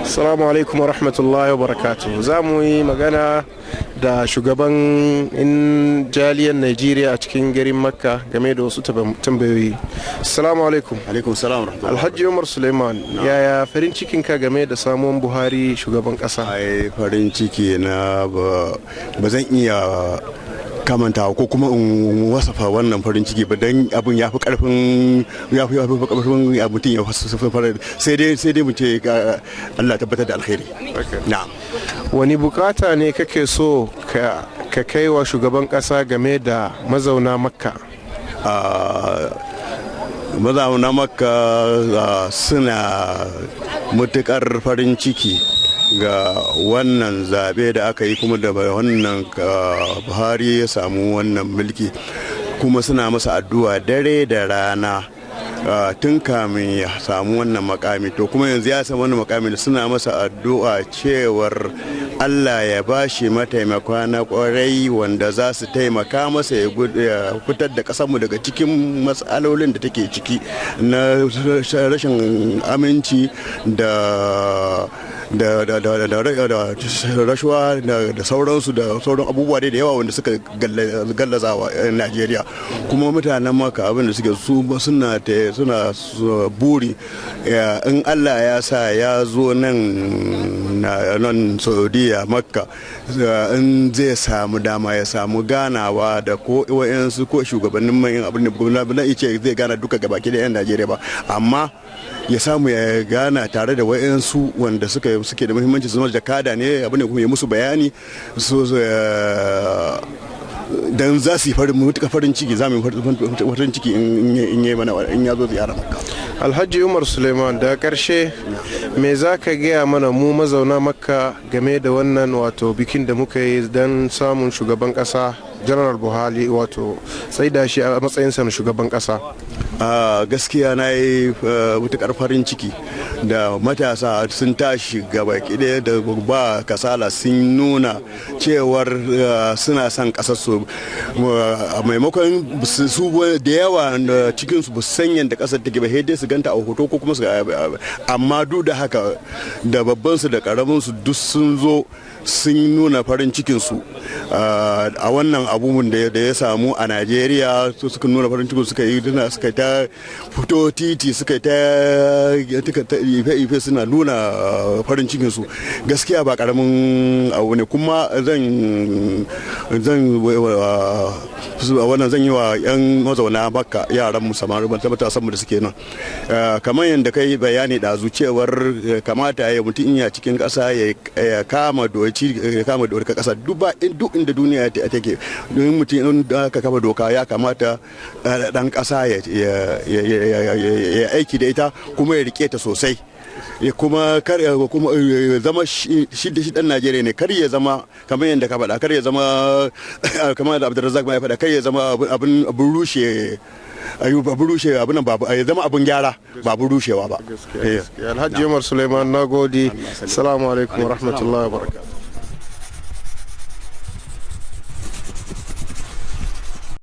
Assalamu alaikum wa rahmatullahi wa barakatuh. Za mu yi magana da shugaban in jaliyan Najeriya a cikin garin Makka game da wasu tambayoyi. Assalamu alaikum. Alaikum salam rahmatullahi. Alhaji Umar Suleiman, yaya farin cikinka game da samuwan Buhari shugaban kasa? Ai farin ciki na ba zan iya kamanta ko kuma in wasafa wannan farin ciki ba, dan abin ya fi karfin ya fi karfin mutum ya wasafa, sai dai mu ce Allah tabbatar da alkhairi. Na'am. Wani bukata ne kake so ka kai wa shugaban kasa game da mazauna Makka? Mazauna Makka suna matukar farin ciki ga wannan zabe da aka yi, kuma da wannan Buhari ya samu wannan mulki, kuma suna masa addu'a dare da rana tun kamin ya samu wannan makami. To kuma yanzu ya samu wannan makami, suna masa addu'a cewar Allah ya bashi mataimaka na kwarai wanda za su taimaka masa ya fitar da kasarmu daga cikin matsalolin da take ciki na rashin aminci da rashuwa da sauransu da sauran abubuwa da yawa wanda suka gallaza wa Najeriya. Kuma mutanen Maka abin da suke su suna buri, in Allah ya sa ya zo nan Saudiya, Makka, in zai samu dama ya samu ganawa da ko wayansu ko shugabannin manyan abin da gwamnati ce zai gana duka gabaki da 'yan Najeriya ba, amma ya samu ya gana tare da wayansu wanda suke da muhimmanci, su zama jakada ne abin da kuma ya musu bayani su dan za su yi farin mutuka farin ciki, za mu yi farin ciki in yi mana in ya zo ziyara Makka. Alhaji Umar Suleiman, da karshe me za ka gaya mana mu mazauna Makka game da wannan wato bikin da muka yi don samun shugaban kasa General Buhari, wato tsaida shi a matsayinsa na shugaban kasa? A gaskiya na yi matuƙar farin ciki da matasa sun tashi gaba ɗaya da ba kasala, sun nuna cewar suna son ƙasarsu, a maimakon su da yawa cikinsu ba san yadda ƙasar take ba, sai dai su ganta a hoto ko kuma su, amma duk da haka da babban su da ƙaramin su duk sun zo sun nuna farin cikinsu a wannan abubuwan da ya samu a Najeriya. Su suka nuna farin cikin, suka yi suka ta fito titi, suka ta ife-ife suna nuna farin cikinsu. Gaskiya ba karamin abu ne. Kuma zan wannan zan yi wa 'yan mazauna Makka, yaran mu, samari, matasan mu da suke nan, kamar yadda kai bayani ɗazu cewar kamata ya mutum in ya cikin ƙasa ya kama doci, ya kama dokar ƙasa. Duk inda duniya take, don mutum in ka kama doka, ya kamata dan ƙasa ya aiki da ita kuma ya rike ta sosai, ya kuma kar kuma zama shi da shi dan Najeriya ne. Kar ya zama kamar yadda ka faɗa, kar ya zama kamar da Abdulrazak ma ya faɗa, kar ya zama abin rushe, abin rushe abin nan, babu ya zama abin gyara ba abin rushewa ba. Alhaji Umar Suleiman, nagode. Assalamu alaikum wa rahmatullahi wa barakatuh.